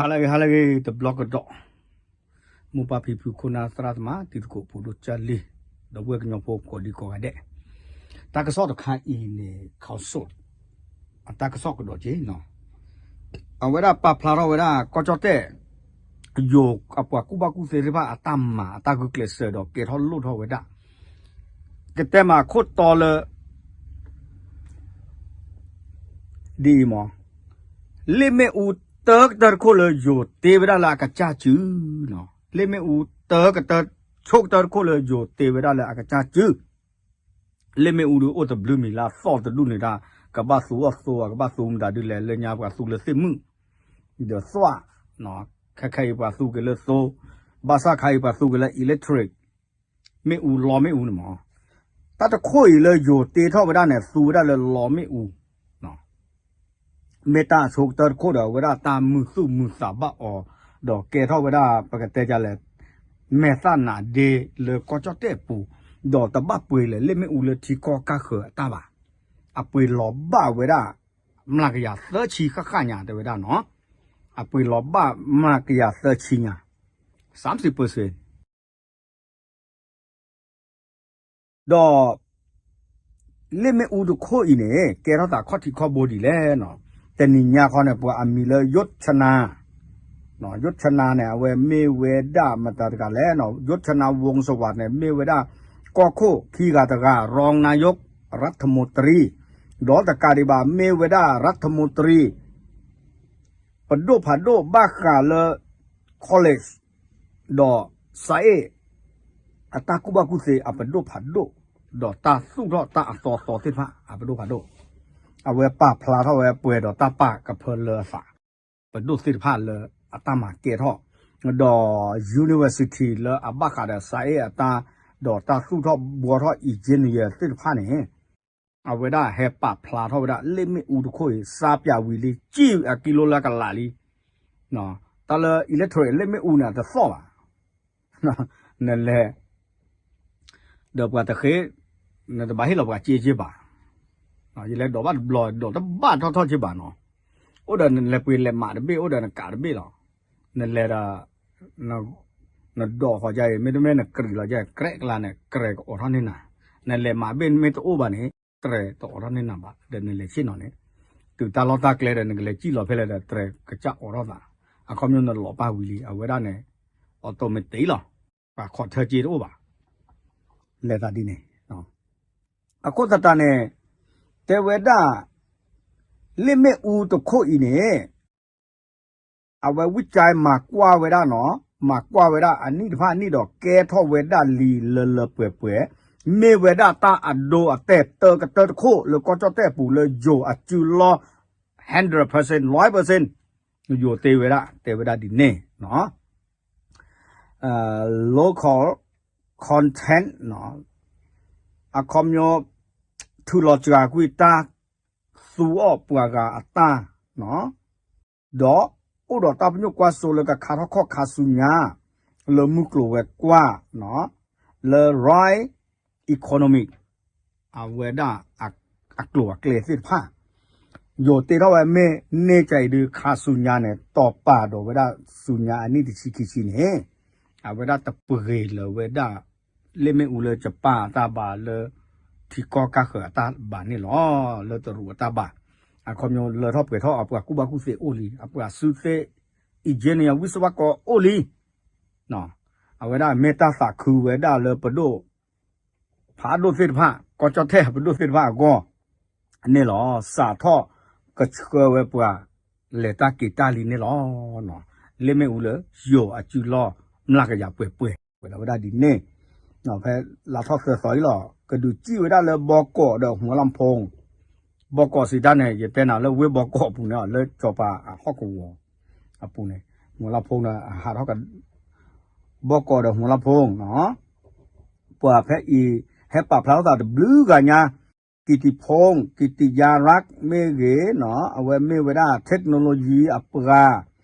ဟါလၢအဂ့ၤ ဟါလၢအဂ့ၤ တဘျီကဒီး, မိၢ်ပၢ်ဖံဖု ခိၣ်နၢ်သရၣ်သမါ တံၤသကိး ဖိဒိၣ်ကၢ်လံ, ဒီပုၢ်ဝဲၢ်ကညီဖိကိးဒံကိးဂၤဒဲး, တၢ်ကစီၣ်တခါအံၤန့ၣ် ခီစိး အတၢ်ကစီၣ်ကဒီးက့ၤနီၤ, အဝဲဒၣ်ပာ်ဖျါထီၣ်ဝဲဒၣ် ကီၢ်ကၠီၣ်တဲၣ် ယိၤအပှၤကူၣ်ဘၣ်ကူၣ်သ့သ့ၣ်တဖၣ်အတၢ်မၤ အတၢ်ဂုာ်ကျဲးစၢးဒီးကဲထီၣ်လိၣ်ထီၣ်ဝဲဒၣ်, ကတဲမၤခိၣ်တီလၢ ဒ်အံၤမး, လ့ၣ်မ့ၣ်အူတၢကတၢၢ်တခိၣ်လၢယိၤတ့ဝဲဒၣ်လၢအကစၢ်စုနီၤ, လ့ၣ်မ့ၣ်အူတၢကတၢၢ် ဆိကတၢၢ်တခိၣ်လၢယိၤတ့ဝဲဒၣ်လၢအကစၢ်စု, လ့ၣ်မ့ၣ်အူဒုးအိၣ်တဘျုးမံၤလၢအသီၣ်တဒူၣ်န့ၣ်ဒၣ်, ကဘၣ်သူအီၣ်သိ ကဘၣ်သူမတၤဒုလဲၣ်, လၢညါပှၤသူလၢသ့ၣ်မုၣ် ဒီးသွၣ်, ခဲခဲအံၤပှၤသူက့ၤလၢသိ, ဘၣ်ဆၣ်ခါအံၤပှၤသူက့ၤလၢ electric မ့ၣ်အူ လီမ့ၣ်အူန့ၣ်မး, တၢ်တခိၣ်အံၤလၢယိၤတ့ထီၣ်ဝဲဒၣ်န့ၣ် သူဝဲဒၣ်လၢလီမ့ၣ်အူ, မ့ၢ်တၢ်အဆိကတၢၢ်တခိၣ်ဒီး အဝဲဒၣ်တၢ်မုာ်သူၣ်မုာ်သးဘၣ်အီၤ, ဒီးကဲထီၣ်ဝဲဒၣ် ပကတဲဒ်လဲၣ်, မဲာ်သၣ်နးဒ့လၢကီၢ်ကၠီၣ်တဲၣ်ပူၤ, ဒီးတဘၣ်ပှ့ၤလၢလ့ၣ်မ့ၣ်အူလၢထံကီၢ်ကၢ်ဃၢၤအတၢ်ဘၣ်, အပှ့ၤလီၤဘၣ်ဝဲဒၣ် မျးကယၤသၢဆံဃၣ်ဃၣ်ညါတဲဝဲဒၣ်နီၤ, အပှ့ၤလီၤဘၣ်မျးကယၤသၢဆံညါ, စၢမ်စံးပၢၢ်စ့ၢ် ဒီး လ့ၣ်မ့ၣ်အူတခိၣ်အံၤန့ၣ် ကဲထီၣ်သးခီၣ်ထံးခီၣ်ဘိဒ်လဲၣ်နီၤ, တနံၤညါခီန့ၣ် ပှၤအမံၤလၢ ယိၣ်ဆနါ, ယိၣ်ဆနါန့ၣ် အဝဲမ့ၢ်ဝဲဒၣ်မတၤတဂၤလဲၣ်နီၤ, ယိၣ်ဆနါ ဝူစဝးန့ၣ် မ့ၢ်ဝဲဒၣ် ကီၢ်ခိၣ်ခံဂၤတဂၤ ရီနါယိၣ် ရၣ်ထမူတရံ, ဒီးတကးဒံးဘၣ် မ့ၢ်ဝဲဒၣ် ရၣ်ထမူတရံ ပဒိၣ်ဖးဒိၣ်ဘၣ်ဃးလၢ college ဒီး စးအ့ၣ် အတၢ်ကူၣ်ဘၣ်ကူၣ်သ့အပဒိၣ်ဖးဒိၣ်, ဒီးတၢ်သူၣ်ထီၣ်တၢ်အသီသီသ့ၣ်တဖၣ်အပဒိၣ်ဖးဒိၣ်, အဝဲပာ်ဖျါထီၣ်ဝဲပှဲၤဒီးတၢ်ပာ်ကဖၢလၢအသး, ပဒိၣ်သ့ၣ်တဖၣ်လၢအတၢ်မၤကဲထီၣ်, ဒီး university လၢအဘၣ်ဃးဒီး စးအ့ၣ် အတၢ်, ဒီးတၢ်သူၣ်ထီၣ်ဘှီထီၣ် engineer သ့ၣ်တဖၣ်န့ၣ် အဝဲဒၣ်ဟဲပာ်ဖျါထီၣ်ဝဲဒၣ် လ့ၣ်မ့ၣ်အူတခိၣ်အံၤ စးပၠးဝံၤလံ ကံၣ်အကံလိလၢကလးလံ, တၢ်လၢ electric လ့ၣ်မ့ၣ်အူန့ၣ် အတသီၣ်ဘၣ်, နလဲၤ ဒီးပှၤတဃ့, နတဘၣ်ဟ့ၣ်လီၤပှၤစ့က့ဘၣ်, ယလဲၤဒိးဘၣ်တဘျီ ဒိးတဘၣ်ထီၣ်ထီၣ်က့ဘၣ်နီၤ, အိၣ်ဒီးနလဲၤပှ့ၤလဲၤမးတဘ့ၣ် အိၣ်ဒီးနကးတဘ့ၣ်လီၤ, နလဲၤဒီး နဒိးဃီၤယါအံၤ မ့တမ့ၢ်နကြံးလီၤယါ ကြဲးကလါန့ၣ် ကြဲးကအိးထီၣ်န့ၢ်နၤ, နလဲၤမးဘ့ၣ်မ့ၢ်တအိၣ်ဘၣ်န့ၣ် ကြဲးတအိးထီၣ်န့ၢ်နၤဘၣ် ဒီးနလဲၤဆ့ၣ်နီၤန့ၣ်, တုၤတၢ်လီၢ်တၢ်ကျဲဒီး နကလဲၤစံၣ်လီၤဖဲလဲၣ်ဒီး ကြဲးကစၢ်အိးထီၣ်သး, အခီပညီနလီၤပာ်ဝံၤလံ အဝဲဒၣ်န့ၣ် automatic လီၤ, ပှၤခိးထၢက့တအိၣ်ဘၣ်, လဲၤသးဒ်န့ၣ်, အဃိသတးန့ၣ် တဲဝဲဒၣ် လ့ၣ်မ့ၣ်အူတခိၣ်အံၤန့ၣ် အဝဲဝံၣ်ကၠဲမၤကွၢ်ဝဲဒၣ်နီၤ, မၤကွၢ်ဝဲဒၣ်အနံၣ်တဖၣ်အနံၣ်ဒီးကဲထီၣ်ဝဲဒၣ်လံလၢလၢပှဲၤပှဲၤ, မ့ၢ်ဝဲဒၣ်တၢ်အဒိအတဲာ်တၢကတၢၢ်တခိၣ်လၢကီၢ်ကၠီၣ်တဲၣ်ပူၤလၢယိၤအစုလီၢ် hundred percent ร้อยเปอร์เซ็นต์ ယိၤတ့ဝဲဒၣ် တဲဝဲဒၣ်ဒ်န့ၣ်နီၤ, local content နီၤ, အခီပညီ ထုးလီၤစှၤကွံာ်တၢ်သူအီၣ်ပှၤဂၤအတၢ်နီၤ, ဒီးအိၣ်ဒီးတၢ်ပညိၣ်ကွၢ်စိလၢကခါထီၣ်ခီၣ်ခါဆူညါ လၢမုၢ်ကျိၤဝဲၤကွာ်နီၤ, လၢ rice economy အဝဲဒၣ် အကျိၤအကျဲသ့ၣ်တဖၣ် ယိၤတ့ထီၣ်ဝဲမ့ၢ်န့ၢ်ကၠဲအံၤဒုး ခါဆူညါန့ၣ် တီၤပာ်ဒီးဝဲဒၣ်ဆူညါအနံၣ်တဆံခံဆံန့ၣ် အဝဲဒၣ်တပှ့ၤလၢၤဝဲဒၣ် လ့ၣ်မ့ၣ်အူလၢယပၣ်အတၢ်ဘၣ်လၢ ထံကီၢ်ကၢ်ဃၢၤအတၢ်ဘၣ်န့ၣ်လီၤ. လၢတရူးအတၢ်ဘၣ် အခီပညီလၢထီၣ်ပှဲၤထီၣ်အပှၤကူၣ်ဘၣ်ကူၣ်သ့အိၣ်လံ အပှၤစုသ့ engineer ဝံၣ်စဝါကိးအိၣ်လံ အဝဲဒၣ်မ့ၢ်တၢ်သးခုဝဲဒၣ်လၢပဒိၣ် ဖးဒိၣ်သ့ၣ်တဖၣ် ကီၢ်ကၠီၣ်တဲၣ်ပဒိၣ်သ့ၣ်တဖၣ်အဂီၢ်န့ၣ်လီၤ. စးထီၣ်ကဆှၢဝဲပှၤ လဲၤတၢ်က့ၤတၢ်လံန့ၣ်လီၤ. လ့ၣ်မ့ၣ်အူလၢယိၤအစုလီၢ် မျးကယၤပှဲၤပှဲၤ ဝဲဒၣ်ဝဲဒၣ်ဒ်န့ၣ် ဖဲလါထီၣ်သၢသီအံၤလီၤ ကဒုးစံၣ်ဝဲဒၣ်လၢဘီကီးဒီး ဟူလၣ်ဖိ ဘီကီးစံးတၢ်န့ၣ် ယတဲနၤလၢဝ့ၢ်ဘီကီးအပူၤန့ၣ် လၢစီၤပၤအဟီၣ်ကဝီၤအပူၤန့ၣ် ဟူလၣ်ဖိန့ၣ် ဟးထီၣ်က ဘီကီးဒီးဟူလၣ်ဖိ ပှၤဖဲအံၤ ဟဲပာ်ဖျါထီၣ်သးတဘျုးဂၤညါ ကံၢ်တံၤဖိ ကံၢ်တံၤယါရၣ်မ့ၢ်ဂ့ၤ အဝဲမ့ၢ်ဝဲဒၣ် technology အပှၤ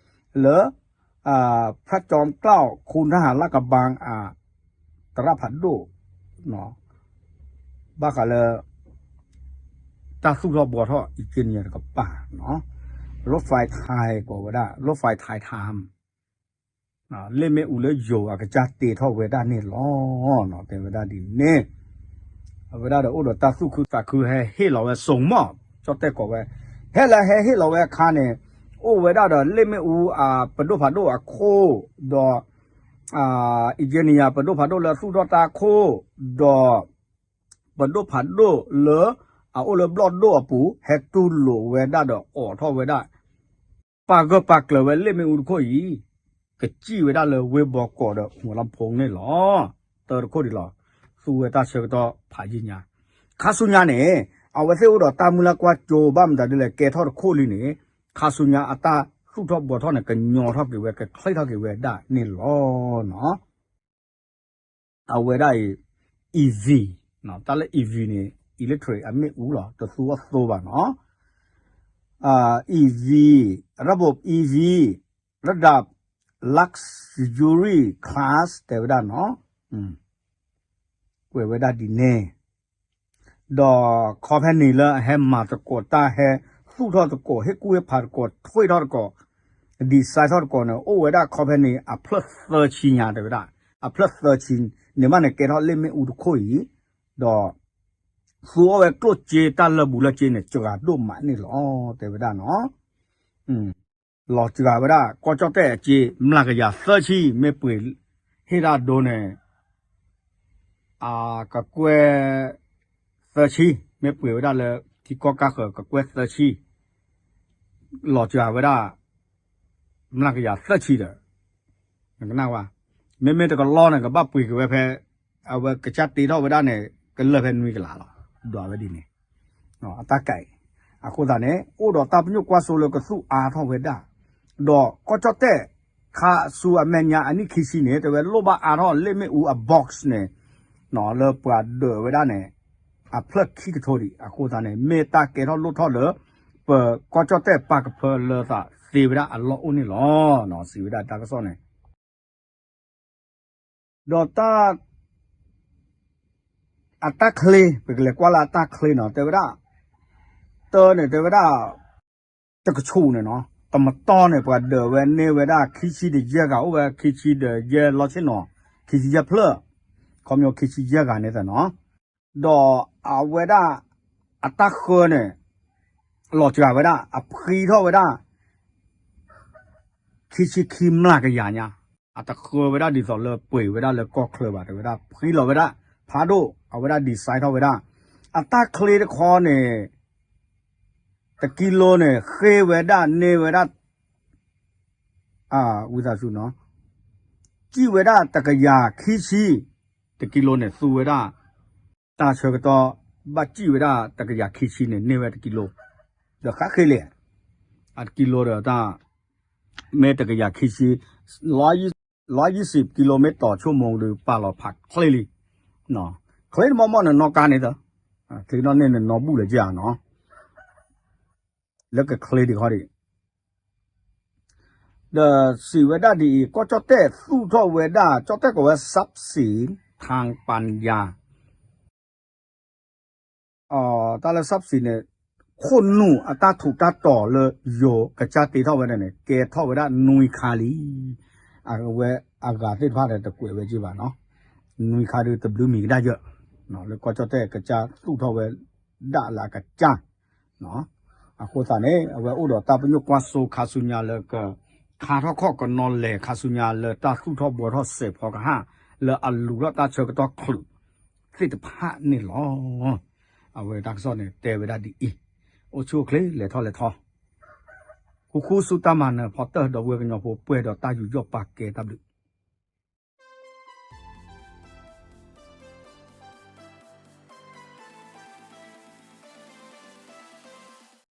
လၢ ဖျၢၣ်ကၠီကၠီၣ် ခိၣ်နၢ်ဟးလၢကဘၣ်အ သရၣ်ဖးဒိၣ် ဘၣ်ဃးလၢ တၢ်သူၣ်ထီၣ်ဘှီထီၣ် engineer တကပၤနီၤ รถไฟไทย ကိးဝဲဒၣ် รถไฟไทยทำ လ့ၣ်မ့ၣ်အူလၢယိၤအကစၢ်တ့ထီၣ်ဝဲဒၣ်န့ၣ်လီၤ. တဲဝဲဒၣ်ဒ်န့ၣ် အဝဲဒၣ်ဒီးအိၣ်ဒီးတၢ်သူၣ်ခုသးခု ဟဲဟ့ၣ်လီၤဝဲ စိန်မော့ ကၠီၣ်တဲၣ်ကိးဝဲ ဖဲလၢဟဲဟ့ၣ်လီၤဝဲအခါန့ၣ် အိၣ်ဝဲဒၣ်ဒီးလ့ၣ်မ့ၣ်အူအပဒိၣ်ဖးဒိၣ်အခိၣ် ဒီး engineer ပဒိၣ်ဖးဒိၣ်လၢသူၣ်ထီၣ်တၢ်ခိၣ် ဒီး ပဒိၣ်ဖးဒိၣ်လၢ အအိၣ်လၢဘျီၣ်ဒိၣ်အပူၤ ဟဲတူၢ်လိာ်ဝဲဒၣ်ဒီးအိးထီၣ်ဝဲဒၣ် ပာ်ဂၢၢ်ပာ်ကျၢၤဝဲလ့ၣ်မ့ၣ်အူတခိၣ်အံၤ ကစံၣ်ဝဲဒၣ်လၢဝ့ၢ်ဘီကီးဒီး ဟူးလီဖူန့ၣ်လီၤ. တၢ်တခိၣ်ဒံးလီၤ. သူဝဲတၢ်ဆၢကတီၢ်ဖးယံာ်ညါ ခါဆူညါန့ၣ် အဝဲသ့ၣ်အိၣ်ဒီးတၢ်မုၢ်လၢ်ကွၢ်စိဘၣ်မတၤဒ်လဲၣ် ကဲထီၣ်တခိၣ်လံန့ၣ် ခါဆူညါအတၢ်သူၣ်ထီၣ်ဘှီထီၣ်န့ၣ် ကညီထီၣ်က့ၤဝဲ ကချ့ၣ်ထီၣ်က့ၤဝဲဒၣ်န့ၣ်လီၤ. အဝဲဒၣ်အံၤ EV တၢ်လၢ EV န့ၣ် electric အမ့ၣ်အူလီၤ တသူအသိဘၣ်နီၤ. EV ระบบ EV ระดับ luxury class တဲဝဲဒၣ်နီၤ. ကွဲးဝဲဒၣ်ဒ်န့ၣ် ဒီး company လၢအဟဲမၤသကိးတၢ် ဟဲသူၣ်ထီၣ်သကိး ဟ့ၣ်ကူၣ်ဟ့ၣ်ဖးသကိး ထွဲထီၣ်သကိး design ထီၣ်သကိးန့ၣ် အိၣ်ဝဲဒၣ် company အဖျၢၣ်သၢဆံညါ တဲဝဲဒၣ် အဖျၢၣ်သၢဆံန့ၣ်မးန့ၣ် ကဲထီၣ်လ့ၣ်မ့ၣ်အူတခိၣ်အံၤ ဒီး သူအီၣ်ဝဲကျိၣ်စ့ တၢ်လၢာ်ဘူၣ်လၢာ်စ့န့ၣ် စှၤဒိၣ်မးန့ၣ်လီၤ တဲဝဲဒၣ်နီၤ. လီၤစှၤဝဲဒၣ် ကီၢ်ကၠီၣ်တဲၣ်အစ့ မျးကယၤသၢဆံ မ့ၢ်ပှ့ၤဟ့ၣ်တၢ်ဒိန့ၣ် အကကွဲၢ် သၢဆံ မ့ၢ်ပှ့ၤဝဲဒၣ်လၢ ထံကီၢ်ကါဃၢၤ ကကွဲၢ်သၢဆံ လီၤစှၤဝဲဒၣ် မျးကယၤသၢဆံဒီး နကနၣ်ဝဲ မ့မ့ၢ်တကလီၢ်န့ၣ် ကဘၣ်ပှ့ၤက့ၤဝဲဖဲ အဝဲကစၢ်တ့ထီၣ်ဝဲဒၣ်န့ၣ် ကလၢာ်ဖဲနွံကလးလီၤ. ဒွးဝဲဒ်န့ၣ် အတၢ်ကဲအံၤ အဃိသတးန့ၣ် အိၣ်ဒီးတၢ်ပညိၣ်ကွၢ်စိလၢကသူၣ်အါထီၣ်ဝဲဒၣ် ဒီးကီၢ်ကၠီၣ်တဲၣ် ခါဆူအမဲာ်ညါအနံၣ်ခံဆံန့ၣ် တဲဝဲလိၣ်ဘၣ်အါထီၣ်လ့ၣ်မ့ၣ်အူအ box န့ၣ် လၢပှၤဒၢးဝဲဒၣ်န့ၣ် အဖျၢၣ်ခံကထိဒံး အဃိသတးန့ၣ် မ့ၢ်တၢ်ကဲထီၣ်လိၣ်ထီၣ်လၢ ပကီၢ်ကၠီၣ်တဲၣ်ပာ်ကဖၢလၢသးသ့ဝဲဒၣ်အလီၢ်အိၣ်န့ၣ်လီၤ. စံးဝဲဒၣ်တၢ်ကစီၣ်န့ၣ် ဒီးတၢ် အတၢ်ချ့ ပကလဲၤကွၢ်လၢအတၢ်ချ့နီၤ တဲဝဲဒၣ် တၢ်န့ၣ် တဲဝဲဒၣ် တကဆူၣ်န့ၣ်နီၤ တမတီၢ်န့ၣ် ပှၤဒၢးဝဲန့ၢ်ဝဲဒၣ် ခံဆံဒီးယဲၢ်ဂၤ အိၣ်ဝဲခံဆံဒီးယဲၢ်လီၢ်ဆ့ၣ်နီၤ ခံဆံယဲၢ်ဖျၢၣ် ခီပညီခံဆံယဲၢ်ဂၤန့ၣ်သနီၤ ဒီးအဝဲဒၣ် အတၢ်ဃၢန့ၣ် လီၤစှၤဝဲဒၣ် အဖှံထီၣ်ဝဲဒၣ် ခံဆံခံမျးကယၤညါ အတဃၢဝဲဒၣ်ဒ်သိးလၢပှ့ၤဝဲဒၣ်လၢကီၢ်ချၢဘၣ် တဲဝဲဒၣ် ဖှံလီၤဝဲဒၣ် ဖးဒိၣ် အဝဲဒၣ် design ထီၣ်ဝဲဒၣ် အတၢ်ချ့တခီန့ၣ် တကံလိန့ၣ် ဃ့ဝဲဒၣ်န့ၢ်ဝဲဒၣ် ဝံသးစူၤနီၤ စံၣ်ဝဲဒၣ်တကယၤခံဆံ တကံလိန့ၣ် သူဝဲဒၣ် တၢ်ဆၢကတီၢ် ဘၣ်စံၣ်ဝဲဒၣ်တကယၤခံဆံန့ၣ် န့ၢ်ဝဲတကံလိ ဒီးဃးဃ့လံ အတကံလိဒီးတၢ် မ့ၢ်တကယၤခံဆံ ร้อยยี่สิบกิโลเมตรต่อชั่วโมง ဒီးပာ်လီၤဖးချ့လံ ချ့တမီၢ်မီၢ်န့ၣ် နီၣ်ကါန့ၣ်သၢ ချ့နီၣ်န့ၢ်န့ၣ် နီၣ်ဘူၣ်လၢကဧါနီၤ လၢကချ့ဒံးခီဒံး ဒီးစံးဝဲဒၣ်ဒ်အံၤ ကီၢ်ကၠီၣ်တဲၣ်သူၣ်ထီၣ်ဝဲဒၣ် ကၠီၣ်တဲၣ်ကိးဝဲ ทรัพย์สินทางปัญญา တၢ်လၢ ทรัพย์สิน န့ၣ် ခိၣ်နူာ်အတၢ်ထူးတၢ်တီၤလၢယိၤကစၢ်တ့ထီၣ်ဝဲဒၣ်န့ၣ် ကဲထီၣ်ဝဲဒၣ်နွံခါလံ အဝဲအဂၤသ့ၣ်တဖၣ်န့ၣ် တကွဲးဝဲက့ဘၣ်နီၤ နွံခါဒုးတဘျုးမံၤကဒါယၢ် လၢကီၢ်ကၠီၣ်တဲၣ်ကစၢ်သူၣ်ထီၣ်ဝဲဒၣ်လၢအကစၢ် အဃိသတးန့ၣ် အဝဲအိၣ်ဒီးတၢ်ပညိၣ်ကွၢ်စိခါဆူညါလၢက ခါထီၣ်ခီၣ်ကနီၤလဲၢ်ခါဆူညါလၢတၢ်သူၣ်ထီၣ်ဘှီထီၣ်စဲးဖီကဟၣ် လၢအလူၤထီၣ်တၢ်ဆၢကတီၢ်ချုးသ့ၣ်တဖၣ်န့ၣ်လီၤ. အဝဲတၢ်ကစီၣ်န့ၣ် တဲဝဲဒၣ်ဒ်အံၤ, အိၣ်ဆူၣ်အိၣ်ချ့လဲၤထီၣ်လဲၤထီ, ဃူဃူဆူတၢ်မၤနၢၤဖီတၢၢ်ဒီပုၢ်ဝဲၢ်ကညီဖိ ပှဲၤဒီးတၢ်ယူးယီၣ်ပာ်ကဲတၢ်ဘျုး